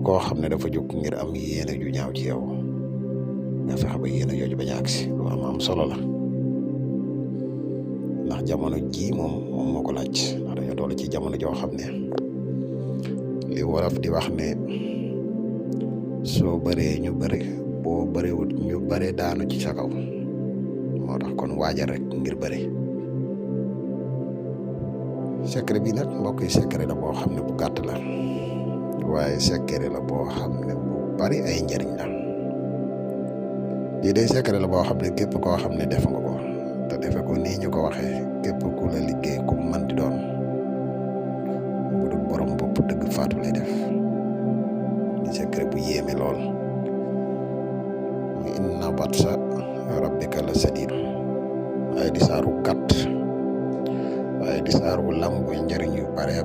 koo xam ne dafa jóg ngir am yéene ju ñaaw ci yow nga fexe ba yéene jooju bañ a agsi lu am solo la ndax jamono ji moom moo ko laaj ndax dañoo toll ci jamono joo xam ne li wolof di wax ne soo bëree ñu bëri boo bëriwut ñu bëri daanu ci sa kaw moo tax kon waajal rek ngir bëri secret bi nag mbokk yi secret la boo xam ne bu gàtt la waaye secret la boo xam ne bu bari ay njëriñ la lii day secret la boo xam ne képp koo xam ne def nga ko te defe ko nii ñu ko waxee képp ku la liggéey ku mën di doon bu dul borom bopp dëgg faatu lay def di secret bu yéeme lool mu inna batsa rabbika la sadid waaye di saaru gàtt waaye di saaru lambu njëriñ yu bare